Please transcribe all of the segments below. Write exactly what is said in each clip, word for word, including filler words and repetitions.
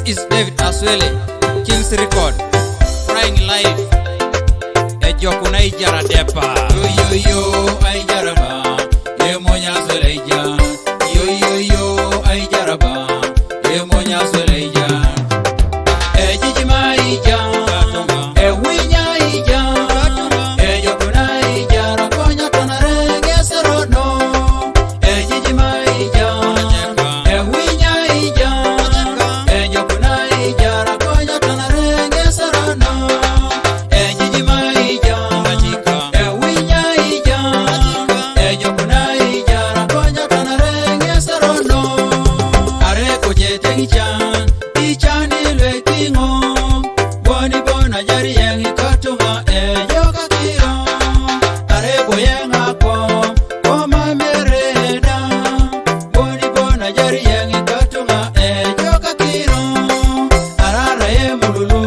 Is David Aswele, King's Record, Flying Life, Ejokuna Ijara Depa. Yo, yo, yo, ai jaraba, e monya Aswele ija. Yo, yo, yo, ai jaraba, e monya Aswele ija. E jijima ija, e winya ija, e jokuna ija, rakonya tonare gesero no. E jijima ija, e winya ija, e jokuna ija, rakonya tonare gesero no. E jijima ija, e winya ija, e jokuna ija, rakonya tonare gesero no. Are ko jete ichan, ichan ilwe kingo, boni bona jari yengi katunga e joka kiro. Are ko yenga ko, koma mereda, boni bona jari yengi katunga e joka kiro. Arara e mululu,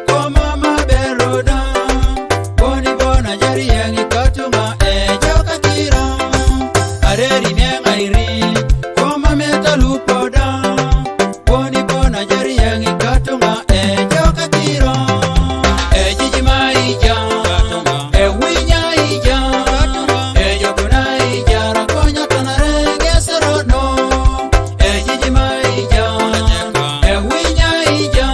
koma maberoda, boni bona jari yengi katunga e joka kiro. Areri nenga iri, koma metalupoda, boni bona jari yengi katunga e joka kiro. E jijima ija, e winya ija, e jokuna ija, rakonya tonare gesero no. E jijima ija, e winya ija,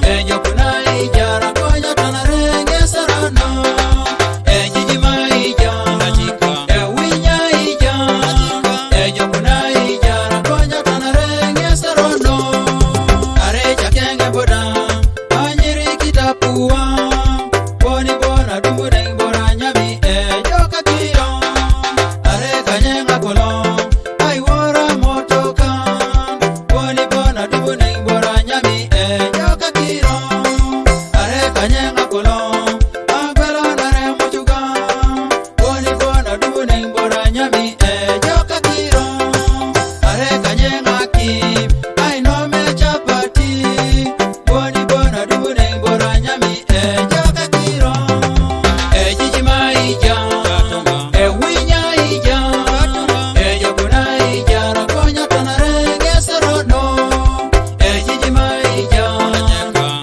e jokuna ija, rakonya tonare gesero no. E jijima ija, e winya ija, e jokuna ija, rakonya tonare gesero no. Are jakenge boda, anyiri kitapua, boni bona dumbu deng bora nyami e joka kiro. Are kanyenga kolo, ai wora motoka, boni bona dumbu deng bora nyami e joka kiro. Are kanyenga kolo, agwelo nare mochuga, boni bona dumbu deng bora nyami e joka kiro. Are kanyenga ki, ai no me chapati, boni bona dumbu deng bora nyami e joka kiro. E jijima ija, e winya ija, e jokuna ija, rakonya tonare gesero no. E jijima ija,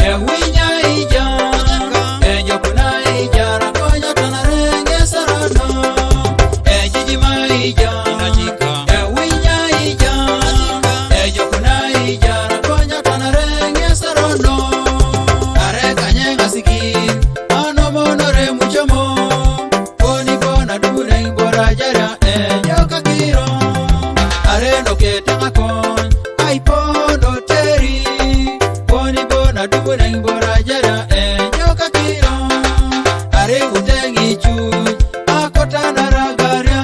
e winya ija, e jokuna ija, rakonya tonare gesero no. E jijima ija, e winya ija, e jokuna ija, rakonya tonare gesero no. Are kanyenga sigi, ano monore muchomo, boni bona dumbu deng bora jara e joka kiro. Are no ketanga kon, ai pondo teri, boni bona dumbu deng bora jara e joka kiro. Are utengi chuj, akota na ragaria,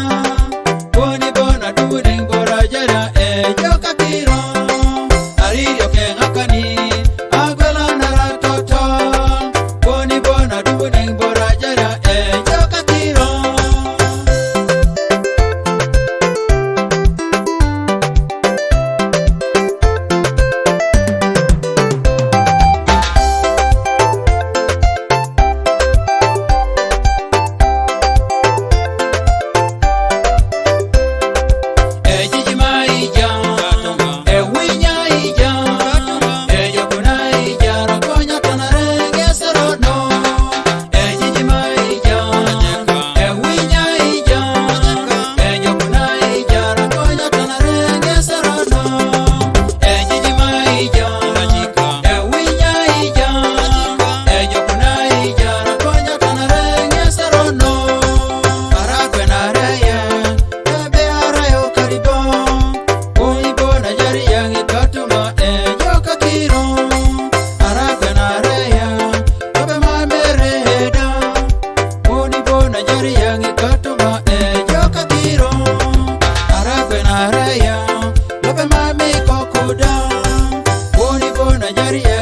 boni bona dumbu deng bora jara e joka kiro. Aririo ke ngakani, agwela nara toton, boni bona dumbu deng bora jara e joka kiro. E jijima ija, e winya ija, e jokuna ija, rakonya tonare gesero no. E jijima ija, e winya ija, e jokuna ija, rakonya tonare gesero no. E jijima ija, e winya ija, e jokuna ija, rakonya tonare gesero no. Ara kwenare ya, ebe ara yo karibo. Boni bona jari yengi katunga e joka kiro. Ara kwenare ya, ebe mamereda, boni bona jari yengi katunga e joka kiro. Ara kwenare ya, ebe mami kokoda, boni bona jari yengi